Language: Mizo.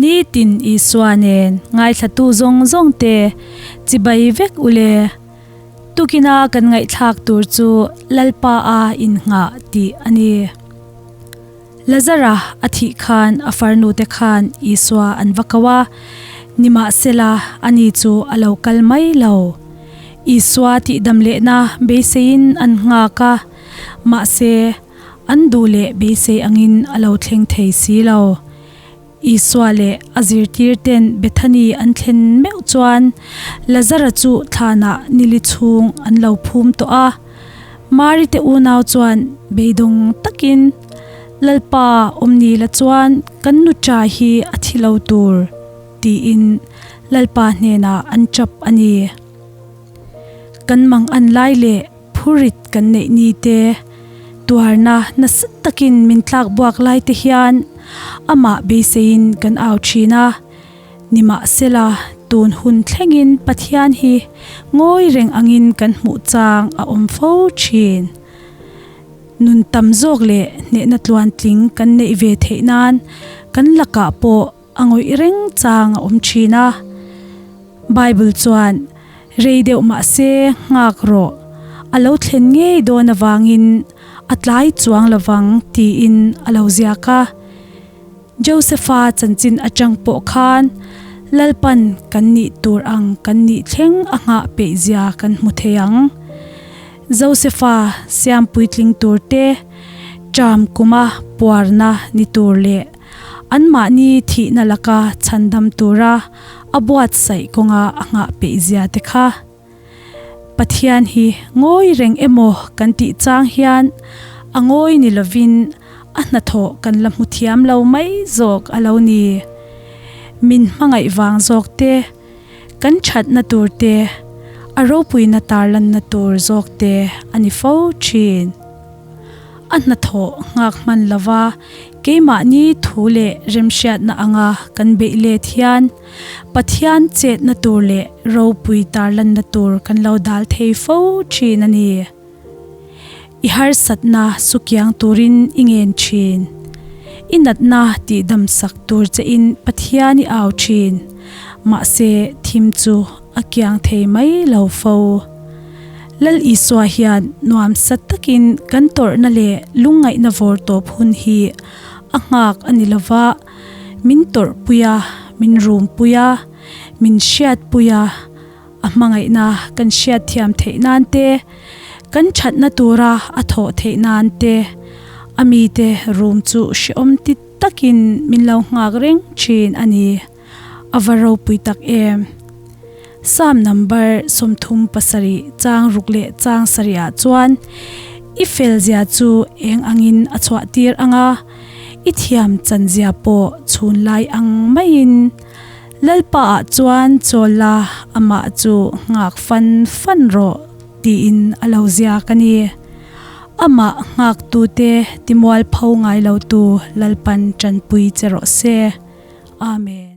Nitin Isua nen ngaithlatu zawng zawng te chibai vek ule. Tukina kan ngaihthlak tur chu Lalpa a innghah tih a ni. Lazara a thih khan a farnu te khan Isua an va ko a, nimahsela ani chu a lo kal mai lo. Isua tihdam lehna beiseiin an nghak a, mahse an duh leh beisei angin a lo thleng thei si lo. Isua leh a zirtirten Bethany an thlen meuh chuan Lazara chu thlanah nili chhung an lo phum tawh a. Mari te unau chuan beidawng takin, Lalpa, awmni la chuan kan nu cha hi a thi lo tur, tiin Lalpa hnenah an chap a ni. Kan mang an lai leh phurit kan neih ni te, tuarna nasa takin min tlak buak lai te hian amah beiseiin kan au thin a. Nimahsela, tun hun thlengin Pathian hi ngawi reng angin kan hmuh chang a awm fo thin. Nun tam zawk leh hnehna tluantling kan neih ve theih nan kan lakah pawh a ngawih reng chang a awm thin a. Bible chuan, Rei deuh mah se nghak rawh, a lo thlen ngei dawn avangin a tlai chuang lovang tiin a lo ziak a. Josepha chanchin atang pawh khan Lalpan kan nih tur ang kan nih thleng a nghah peih zia kan hmu thei ang. Josepha siam puitling tur te, ṭam kuma puarna ni tur leh anmahni thihna laka chhandam tura a buatsaih kawnga a nghah peih zia te kha. Pathian hi ngawi reng emaw kan tih chang hian a ngawi ni lovin a hnathawh kan la hmu thiam lo mai zawk a lo ni. Min hmangaih vang zawk te, kan thatna tur te, a ropuina tarlanna tur zawk te a ni fo thin. A hnathawh nghak hman lova keimahni thu leh remhriatna anga kan beih let hian Pathian chetna tur leh ropui tarlanna tur kan lo dal thei fo thin a ni. I harsatna sukiang turin i ngen thin. I natna tihdamsak tur chein Pathian i au thin. Mahse thim chu a kiang thei mai lo fo. Lal Isua hian nuamsa takin kan tawrhna leh lungngaihna vawr tawp hun hi a nghak a ni lova, min tawrhpui a, min rumpui a, min hriatpui a, a hmangaihna kan hriatthiam theih nan te, kan thatna tura a thawh theih nan te, a mite rum chu hrehawm ti takin min lo nghak reng thin a ni. A va ropui tak em! Psalm number 37 chang ruk leh chang sarih ah chuan, I felzia chu eng angin a chhuah tir ang a, i thiam chanzia pawh chhun lai ang maiin. Lalpa ah chuan chawl la, amah chu nghak fan fan rawh, tiin a lo ziak a ni. Amah nghaktute timualpho ngai lotu Lalpan tanpui che rawh se. Amen.